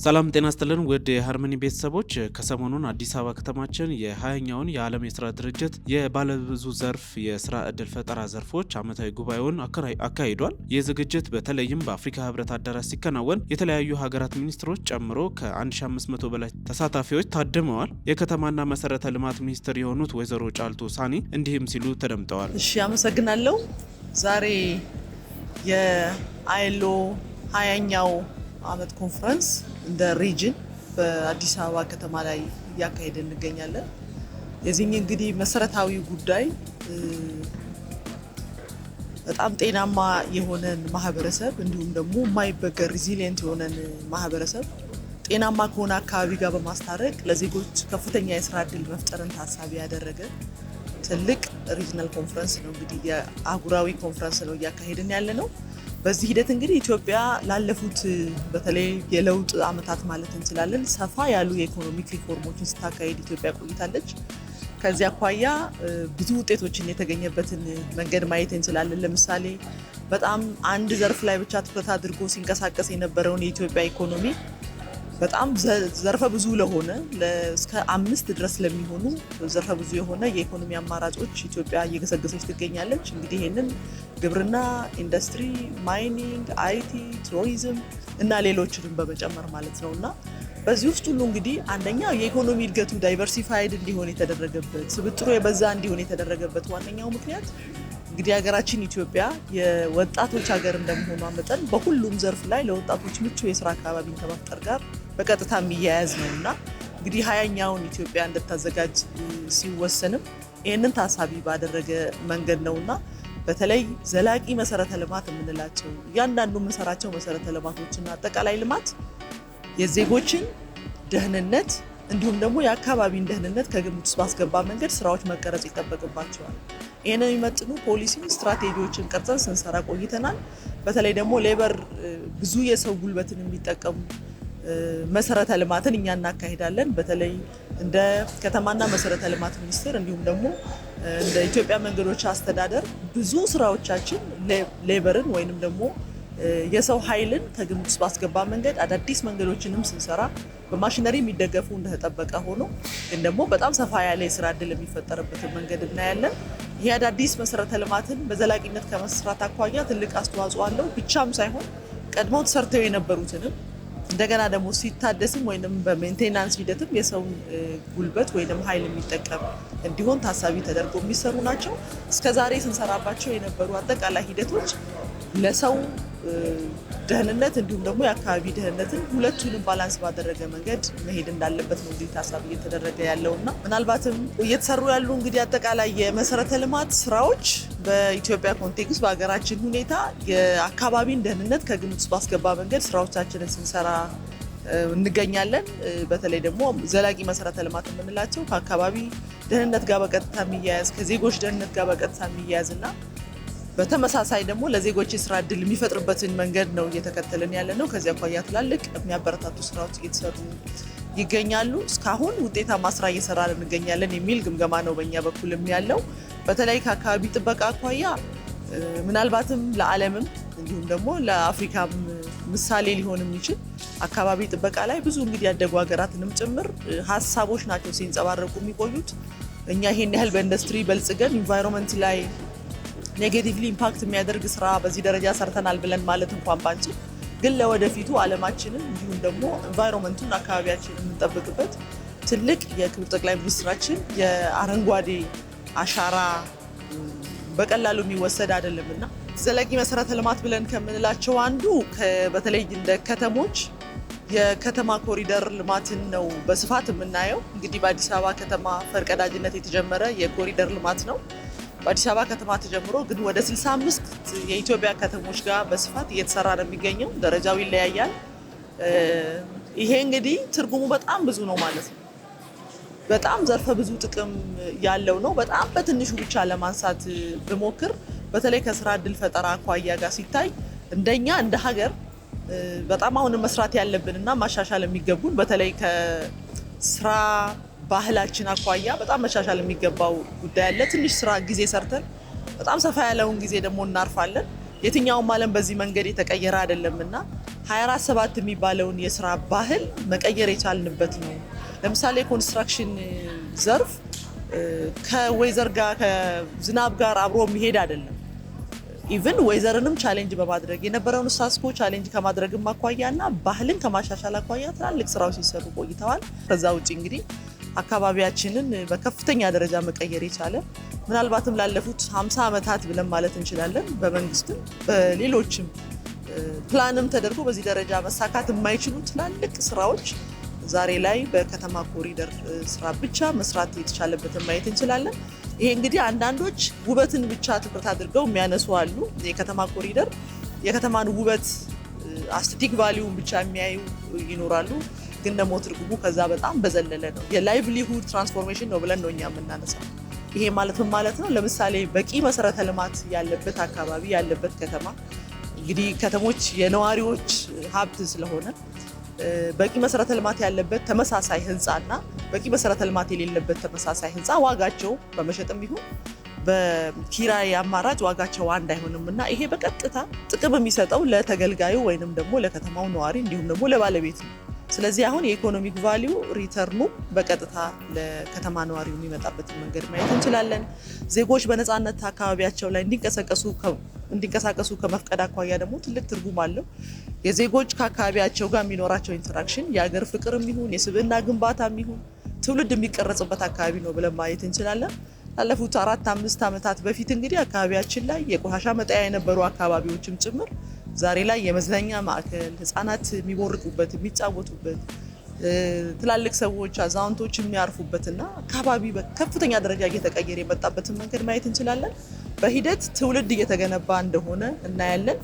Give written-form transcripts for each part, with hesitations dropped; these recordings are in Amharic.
ሰላም ጤና ይስጥልን ውድ የሃርመኒ ቤተሰቦች፣ ከሰሞኑን አዲስ አበባ ከተማችን የ20ኛውን የዓለም የስራ ድርጅት የባለብዙ ዘርፍ የስራ እድል ፈጠራ ዘርፎች ዓመታዊ ጉባኤውን አካሂዷል። ይህ ዝግጅት በተለይም በአፍሪካ ህብረት አዳራሽ ሲከናወን የተለያዩ ሀገራት ሚኒስትሮች ጨምሮ ከ1500 በላይ ተሳታፊዎች ታድመዋል። የከተማና መሰረተ ልማት ሚኒስትር የሆኑት ወይዘሮ ጫልቱ ሳኒ እንዲህም ሲሉ ተደምጠዋል። እሺ፣ አመሰግናለሁ። ዛሬ የ ILO 20ኛው ዓመት ኮንፈረንስ እንደ region በአዲስ አበባ ከተማ ላይ እያካሄደ እንገኛለን። የዚህ እንግዲህ መሰረታዊ ጉዳይ በጣም ጤናማ የሆነን ማህበረሰብ እንዲሁም ደግሞ የማይበገር resilient የሆነን ማህበረሰብ ጤናማ ከሆነ አካባቢ ጋር በማስታረቅ ለዜጎች ከፍተኛ የስራ እድል መፍጠርን ታሳቢ ያደረገ ትልቅ regional conference ነው። እንግዲህ የአህጉራዊ ኮንፈረንስ ነው እያካሄድን ያለ ነው። በዚህ ሂደት እንግዲህ ኢትዮጵያ ላለፉት በተለይ የለውጥ ዓመታት ማለት እንችላለን ሰፋ ያሉ የ economic ሪፎርሞችን ስታካሄድ ኢትዮጵያ ቆይታለች። ከዚህ አኳያ ብዙ ውጤቶችን የተገኘበትን መንገድ ማየት እንችላለን። ለምሳሌ በጣም አንድ ዘርፍ ላይ ብቻ ትኩረት አድርጎ ሲንቀሳቀስ የነበረውን የኢትዮጵያ ኢኮኖሚ በጣም ዘርፈ ብዙ ለሆነ፣ እስከ አምስት ድረስ ለሚሆኑ ዘርፈ ብዙ የሆነ የኢኮኖሚ አማራጮች ኢትዮጵያ እየገሰገሰች ትገኛለች። እንግዲህ ይህንን ግብርና፣ ኢንዱስትሪ፣ mining፣ IT፣ ቱሪዝም እና ሌሎችንም በመጨመር ማለት ነው። እና በዚህ ውስጥ ሁሉ እንግዲህ አንደኛ የኢኮኖሚ እድገቱ diversified እንዲሆን የተደረገበት፣ ስብጥሩ የበዛ እንዲሆን የተደረገበት ዋነኛው ምክንያት እንግዲህ ሀገራችን ኢትዮጵያ የወጣቶች ሀገር እንደመሆኗ መጠን በሁሉም ዘርፍ ላይ ለወጣቶች ምቹ የስራ አካባቢን ከመፍጠር ጋር በቀጥታ የሚያያዝ ነው። እና እንግዲህ 20ኛውን ኢትዮጵያ እንድታዘጋጅ ሲወሰንም ይህንን ታሳቢ ባደረገ መንገድ ነውና በተለይ ዘላቂ መሰረተ ልማት የምንላቸው እያንዳንዱ የምንሰራቸው መሰረተ ልማቶችና አጠቃላይ ልማት የዜጎችን ደህንነት እንዲሁም ደግሞ የአካባቢን ደህንነት ከግምት ውስጥ ባስገባ መንገድ ስራዎች መቀረጽ ይጠበቅባቸዋል። ይህንን የሚመጥኑ ፖሊሲ ስትራቴጂዎችን ቀርጸን ስንሰራ ቆይተናል። በተለይ ደግሞ labor ብዙ የሰው ጉልበትን የሚጠቀሙ መሰረተ ልማትን እኛ እናካሂዳለን። በተለይ እንደ ከተማና መሰረተ ልማት ሚኒስቴር እንዲሁም ደግሞ እንደ ኢትዮጵያ መንገዶች አስተዳደር ብዙ ስራዎቻችን labor ን ወይንም ደግሞ የሰው ኃይልን ከግምት ውስጥ ባስገባ መንገድ አዳዲስ መንገዶችንም ስንሰራ በማሽነሪ የሚደገፉ እንደተጠበቀ ሆኖ ግን ደግሞ በጣም ሰፋ ያለ የስራ እድል የሚፈጠርበትን መንገድ እናያለን። ይሄ አዳዲስ መሰረተ ልማትን በዘላቂነት ከመስራት አኳያ ትልቅ አስተዋጽኦ አለው ብቻም ሳይሆን ቀድመው ተሰርተው የነበሩትንም እንደገና ደግሞ ሲታደስም ወይም በ maintenance ሂደትም የሰውን ጉልበት ወይም ኃይል የሚጠቀም እንዲሆን ታሳቢ ተደርጎ የሚሰሩ ናቸው። እስከዛሬ ስንሰራባቸው የነበሩ አጠቃላይ ሂደቶች ለሰው ደህንነት እንዲሁም ደግሞ የአካባቢ ደህንነትን ሁለቱንም balance ባደረገ መንገድ መሄድ እንዳለበት ነው እንግዲህ ታሳቢ እየተደረገ ያለው። እና ምናልባትም እየተሰሩ ያሉ እንግዲህ አጠቃላይ የመሰረተ ልማት ስራዎች በኢትዮጵያ context በሀገራችን ሁኔታ የአካባቢን ደህንነት ከግምት ውስጥ ባስገባ መንገድ ስራዎቻችንን ስንሰራ እንገኛለን። በተለይ ደግሞ ዘላቂ መሰረተ ልማት የምንላቸው ከአካባቢ ደህንነት ጋር በቀጥታ የሚያያዝ፣ ከዜጎች ደህንነት ጋር በቀጥታ የሚያያዝ እና በተመሳሳይ ደግሞ ለዜጎች የስራ እድል የሚፈጥርበትን መንገድ ነው እየተከተልን ያለ ነው። ከዚያ አኳያ ትላልቅ የሚያበረታቱ ስራዎች እየተሰሩ ይገኛሉ። እስካሁን ውጤታማ ስራ እየሰራን እንገኛለን የሚል ግምገማ ነው በእኛ በኩልም ያለው። በተለይ ከአካባቢ ጥበቃ አኳያ ምናልባትም ለዓለምም እንዲሁም ደግሞ ለአፍሪካም ምሳሌ ሊሆን የሚችል አካባቢ ጥበቃ ላይ ብዙ እንግዲህ ያደጉ ሀገራትንም ጭምር ሀሳቦች ናቸው ሲንጸባረቁ የሚቆዩት። እኛ ይሄን ያህል በኢንዱስትሪ በልጽገን environment ላይ negatively impact የሚያደርግ ስራ በዚህ ደረጃ ሰርተናል ብለን ማለት እንኳን ባንችል ግን ለወደፊቱ ዓለማችንን እንዲሁም ደግሞ environment ኡን አካባቢያችንን የምንጠብቅበት ትልቅ የክቡር ጠቅላይ ሚኒስትራችን የአረንጓዴ አሻራ በቀላሉ የሚወሰድ አይደለም። እና ዘላቂ መሰረተ ልማት ብለን ከምንላቸው አንዱ በተለይ እንደ ከተሞች የከተማ ኮሪደር ልማትን ነው በስፋት የምናየው። እንግዲህ በአዲስ አበባ ከተማ ፈርቀዳጅነት የተጀመረ የኮሪደር ልማት ነው። በአዲስ አበባ ከተማ ተጀምሮ ግን ወደ 65 የኢትዮጵያ ከተሞች ጋር በስፋት እየተሰራ ነው የሚገኘው። ደረጃው ይለያያል። ይሄ እንግዲህ ትርጉሙ በጣም ብዙ ነው ማለት ነው። በጣም ዘርፈ ብዙ ጥቅም ያለው ነው። በጣም በትንሹ ብቻ ለማንሳት ብሞክር በተለይ ከስራ እድል ፈጠራ አኳያ ጋር ሲታይ እንደኛ እንደ ሀገር በጣም አሁንም መስራት ያለብን እና ማሻሻል የሚገቡን በተለይ ከስራ ባህላችን አኳያ በጣም መሻሻል የሚገባው ጉዳይ አለ። ትንሽ ስራ ጊዜ ሰርተን በጣም ሰፋ ያለውን ጊዜ ደግሞ እናርፋለን። የትኛውም ዓለም በዚህ መንገድ የተቀየረ አይደለም እና 24/7 የሚባለውን የስራ ባህል መቀየር የቻልንበት ነው። ለምሳሌ construction ዘርፍ ከ weather ጋር፣ ከዝናብ ጋር አብሮ የሚሄድ አይደለም። Even weather ንም challenge በማድረግ፣ የነበረውን status quo challenge ከማድረግም አኳያና ባህልን ከማሻሻል አኳያ ትላልቅ ስራዎች ሲሰሩ ቆይተዋል። ከዛ ውጭ እንግዲህ አካባቢያችንን በከፍተኛ ደረጃ መቀየር የቻለ፣ ምናልባትም ላለፉት 50 ዓመታት ብለን ማለት እንችላለን፣ በመንግስትም በሌሎችም ፕላንም ተደርጎ በዚህ ደረጃ መሳካት የማይችሉ ትላልቅ ስራዎች ዛሬ ላይ በከተማ ኮሪደር ስራ ብቻ መስራት የተቻለበትን ማየት እንችላለን። ይሄ እንግዲህ አንዳንዶች ውበትን ብቻ ትኩረት አድርገው የሚያነሱ አሉ። የከተማ ኮሪደር የከተማን ውበት aesthetic value ን ብቻ የሚያዩ ይኖራሉ። ግን ደግሞ ትርጉሙ ከዛ በጣም በዘለለ ነው። የ livelihood transformation ነው ብለን ነው እኛ የምናነሳው። ይሄ ማለት ምን ማለት ነው? ለምሳሌ በቂ መሰረተ ልማት ያለበት አካባቢ፣ ያለበት ከተማ፣ እንግዲህ ከተሞች የነዋሪዎች ሀብት ስለሆነ፣ በቂ መሰረተ ልማት ያለበት ተመሳሳይ ህንፃና በቂ መሰረተ ልማት የሌለበት ተመሳሳይ ህንፃ ዋጋቸው በመሸጥም ይሁን በኪራይ አማራጭ ዋጋቸው አንድ አይሆንም። እና ይሄ በቀጥታ ጥቅም የሚሰጠው ለተገልጋዩ ወይንም ደግሞ ለከተማው ነዋሪ እንዲሁም ደግሞ ለባለቤት ነው። ስለዚህ አሁን የ economic value return ኑ በቀጥታ ለከተማ ነዋሪው የሚመጣበትን መንገድ ማየት እንችላለን። ዜጎች በነፃነት አካባቢያቸው ላይ እንዲንቀሳቀሱ ከመፍቀድ አኳያ ደግሞ ትልቅ ትርጉም አለው። የዜጎች ከአካባቢያቸው ጋር የሚኖራቸው interaction የሀገር ፍቅርም ይሁን፣ የስብዕና ግንባታም ይሁን፣ ትውልድ የሚቀረጽበት አካባቢ ነው ብለን ማየት እንችላለን። ላለፉት 4-5 ዓመታት በፊት እንግዲህ አካባቢያችን ላይ የቆሻሻ መጣያ የነበሩ አካባቢዎችም ጭምር ዛሬ ላይ የመዝናኛ ማዕከል፣ ህጻናት የሚቦርቁበት፣ የሚጫወቱበት፣ ትላልቅ ሰዎች፣ አዛውንቶች የሚያርፉበትና አካባቢ በከፍተኛ ደረጃ እየተቀየረ የመጣበትን መንገድ ማየት እንችላለን። በሂደት ትውልድ እየተገነባ እንደሆነ እናያለን።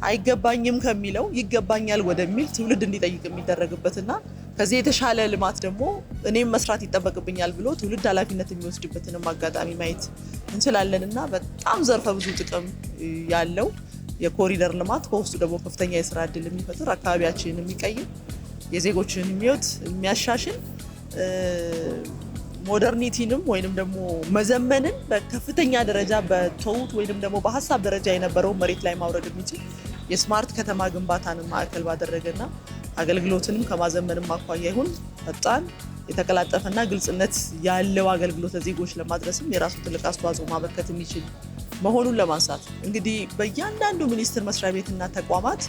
አይገባኝም ከሚለው ይገባኛል ወደሚል ትውልድ እንዲጠይቅ የሚደረግበትና ከዚህ የተሻለ ልማት ደግሞ እኔም መስራት ይጠበቅብኛል ብሎ ትውልድ ኃላፊነት የሚወስድበትንም አጋጣሚ ማየት እንችላለን። እና በጣም ዘርፈ ብዙ ጥቅም ያለው የኮሪደር ልማት፣ በውስጡ ደግሞ ከፍተኛ የስራ እድል የሚፈጥር፣ አካባቢያችንን የሚቀይር፣ የዜጎችን ህይወት የሚያሻሽል፣ modernity ንም ወይንም ደግሞ መዘመንን በከፍተኛ ደረጃ በተውት ወይንም ደግሞ በሀሳብ ደረጃ የነበረውን መሬት ላይ ማውረድ የሚችል፣ የ smart ከተማ ግንባታንም ማዕከል ባደረገና አገልግሎትንም ከማዘመንም አኳያ ይሁን ፈጣን፣ የተቀላጠፈና ግልጽነት ያለው አገልግሎት ለዜጎች ለማድረስም የራሱ ትልቅ አስተዋጽኦ ማበርከት የሚችል መሆኑን ለማንሳት። እንግዲህ በእያንዳንዱ ሚኒስቴር መስሪያ ቤትና ተቋማት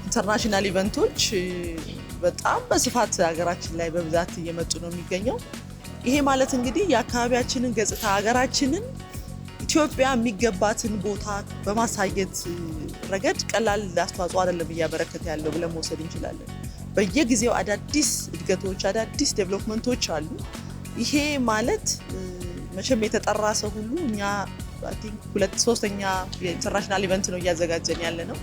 international event ኦች በጣም በስፋት ሀገራችን ላይ በብዛት እየመጡ ነው የሚገኘው። ይሄ ማለት እንግዲህ የአካባቢያችንን ገጽታ፣ ሀገራችንን ኢትዮጵያ የሚገባትን ቦታ በማሳየት ረገድ ቀላል አስተዋጽኦ አይደለም እያበረከተ ያለው ብለን መውሰድ እንችላለን። በየጊዜው አዳዲስ እድገቶች፣ አዳዲስ development ኦች አሉ። ይሄ ማለት መቼም የተጠራ ሰው ሁሉ፣ እኛ I think ሁለት ሶስተኛ የ international event ነው እያዘጋጀን ያለ ነው።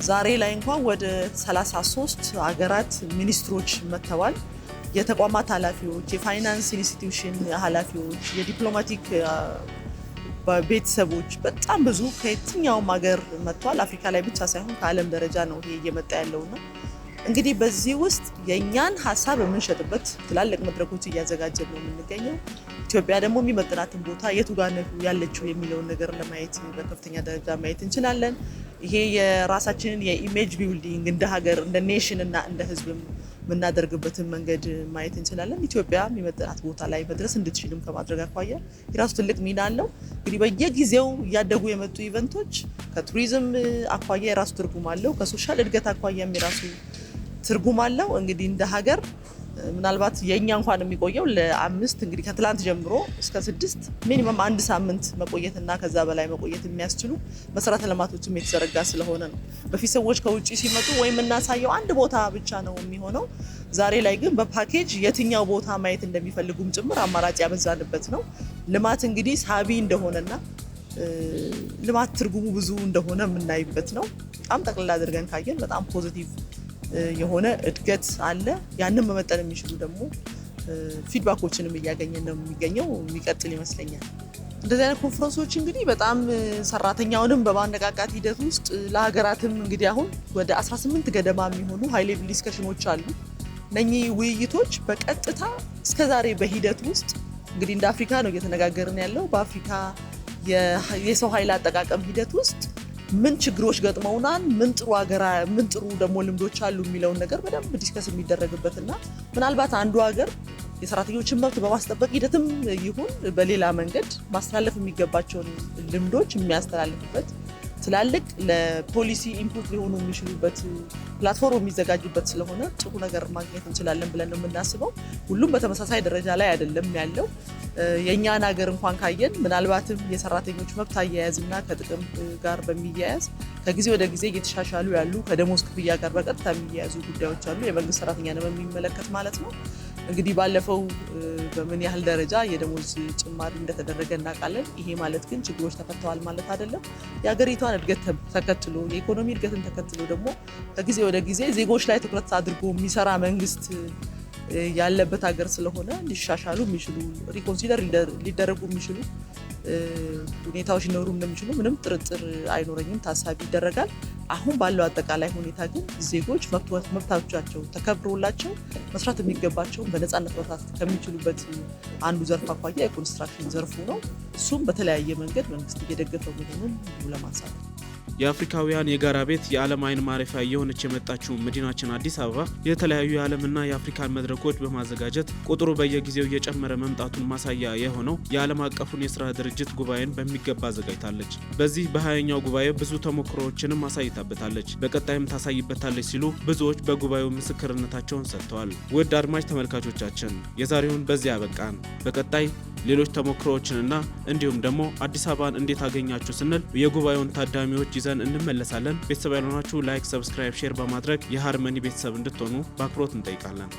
ዛሬ ላይ እንኳን ወደ 33 ሀገራት ሚኒስትሮች መጥተዋል። የተቋማት ኃላፊዎች፣ የ finance institution ኃላፊዎች፣ የ diplomatic ቤተሰቦች በጣም ብዙ ከየትኛውም ሀገር መጥተዋል። አፍሪካ ላይ ብቻ ሳይሆን ከዓለም ደረጃ ነው ይሄ እየመጣ ያለውና እንግዲህ በዚህ ውስጥ የእኛን ሀሳብ የምንሸጥበት ትላልቅ መድረኮች እያዘጋጀን ነው የምንገኘው። ኢትዮጵያ ደግሞ የሚመጥናትን ቦታ የቱ ጋር ነው ያለችው የሚለውን ነገር ለማየት በከፍተኛ ደረጃ ማየት እንችላለን። ይሄ የራሳችንን የ image building እንደ ሀገር፣ እንደ nation እና እንደ ሕዝብም የምናደርግበትን መንገድ ማየት እንችላለን። ኢትዮጵያ የሚመጥናት ቦታ ላይ መድረስ እንድትችልም ከማድረግ አኳያ የራሱ ትልቅ ሚና አለው። እንግዲህ በየጊዜው እያደጉ የመጡ event ኦች ከቱሪዝም አኳያ የራሱ ትርጉም አለው። ከ social እድገት አኳያም የራሱ ትርጉም አለው። እንግዲህ እንደ ሀገር ምናልባት የእኛ እንኳን የሚቆየው ለ5፣ እንግዲህ ከትላንት ጀምሮ እስከ 6 minimum አንድ ሳምንት መቆየትና ከዛ በላይ መቆየት የሚያስችሉ መሰረተ ልማቶችም የተዘረጋ ስለሆነ ነው። በፊት ሰዎች ከውጭ ሲመጡ ወይም የምናሳየው አንድ ቦታ ብቻ ነው የሚሆነው። ዛሬ ላይ ግን በፓኬጅ የትኛው ቦታ ማየት እንደሚፈልጉም ጭምር አማራጭ ያበዛንበት ነው። ልማት እንግዲህ ሳቢ እንደሆነና ልማት ትርጉሙ ብዙ እንደሆነ የምናይበት ነው። በጣም ጠቅልላ አድርገን ካየን በጣም positive የሆነ እድገት አለ። ያንን መመጠን የሚችሉ ደግሞ feedback ኦችንም እያገኘን ነው የሚገኘው። የሚቀጥል ይመስለኛል። እንደዚህ አይነት ኮንፈረንሶች እንግዲህ በጣም ሰራተኛውንም በማነቃቃት ሂደት ውስጥ፣ ለሀገራትም እንግዲህ አሁን ወደ 18 ገደማ የሚሆኑ high level discussion ኦች አሉ። እነኚህ ውይይቶች በቀጥታ እስከዛሬ በሂደት ውስጥ እንግዲህ እንደ አፍሪካ ነው እየተነጋገርን ያለው። በአፍሪካ የሰው ኃይል አጠቃቀም ሂደት ውስጥ ምን ችግሮች ገጥመውናል፣ ምን ጥሩ ሀገራ ምን ጥሩ ደግሞ ልምዶች አሉ የሚለውን ነገር በደንብ discuss የሚደረግበትና ምናልባት አንዱ ሀገር የሰራተኞችን መብት በማስጠበቅ ሂደትም ይሁን በሌላ መንገድ ማስተላለፍ የሚገባቸውን ልምዶች የሚያስተላልፍበት፣ ትላልቅ ለ policy input ሊሆኑ የሚችሉበት platform የሚዘጋጁበት ስለሆነ ጥሩ ነገር ማግኘት እንችላለን ብለን ነው የምናስበው። ሁሉም በተመሳሳይ ደረጃ ላይ አይደለም ያለው። የእኛን ሀገር እንኳን ካየን ምናልባትም የሰራተኞች መብት አያያዝና ከጥቅም ጋር በሚያያዝ ከጊዜ ወደ ጊዜ እየተሻሻሉ ያሉ፣ ከደሞዝ ክፍያ ጋር በቀጥታ የሚያያዙ ጉዳዮች አሉ። የመንግስት ሰራተኛን በሚመለከት ማለት ነው። እንግዲህ ባለፈው በምን ያህል ደረጃ የደሞዝ ጭማሪ እንደተደረገ እናውቃለን። ይሄ ማለት ግን ችግሮች ተፈተዋል ማለት አይደለም። የሀገሪቷን እድገት ተከትሎ፣ የኢኮኖሚ እድገትን ተከትሎ ደግሞ ከጊዜ ወደ ጊዜ ዜጎች ላይ ትኩረት አድርጎ የሚሰራ መንግስት ያለበት ሀገር ስለሆነ ሊሻሻሉ የሚችሉ፣ reconsider ሊደረጉ የሚችሉ ሁኔታዎች ሊኖሩ እንደሚችሉ ምንም ጥርጥር አይኖረኝም። ታሳቢ ይደረጋል። አሁን ባለው አጠቃላይ ሁኔታ ግን ዜጎች መብታቻቸው ተከብሮላቸው መስራት የሚገባቸውን በነፃነት መስራት ከሚችሉበት አንዱ ዘርፍ አኳያ የኮንስትራክሽን ዘርፉ ነው። እሱም በተለያየ መንገድ መንግስት እየደገፈ መሆኑን ለማንሳት ነው። የአፍሪካውያን የጋራ ቤት፣ የዓለም አይን ማረፊያ እየሆነች የመጣችው መዲናችን አዲስ አበባ የተለያዩ የዓለምና የአፍሪካን መድረኮች በማዘጋጀት ቁጥሩ በየጊዜው እየጨመረ መምጣቱን ማሳያ የሆነው የዓለም አቀፉን የስራ ድርጅት ጉባኤን በሚገባ አዘጋጅታለች። በዚህ በ20ኛው ጉባኤ ብዙ ተሞክሮዎችንም አሳይታበታለች፣ በቀጣይም ታሳይበታለች ሲሉ ብዙዎች በጉባኤው ምስክርነታቸውን ሰጥተዋል። ውድ አድማጭ ተመልካቾቻችን፣ የዛሬውን በዚያ ያበቃን። በቀጣይ ሌሎች ተሞክሮዎችንና እንዲሁም ደግሞ አዲስ አበባን እንዴት አገኛችሁ ስንል የጉባኤውን ታዳሚዎች ይዘን እንመለሳለን። ቤተሰብ ያልሆናችሁ like፣ subscribe፣ share በማድረግ የሃርመኒ ቤተሰብ እንድትሆኑ በአክብሮት እንጠይቃለን።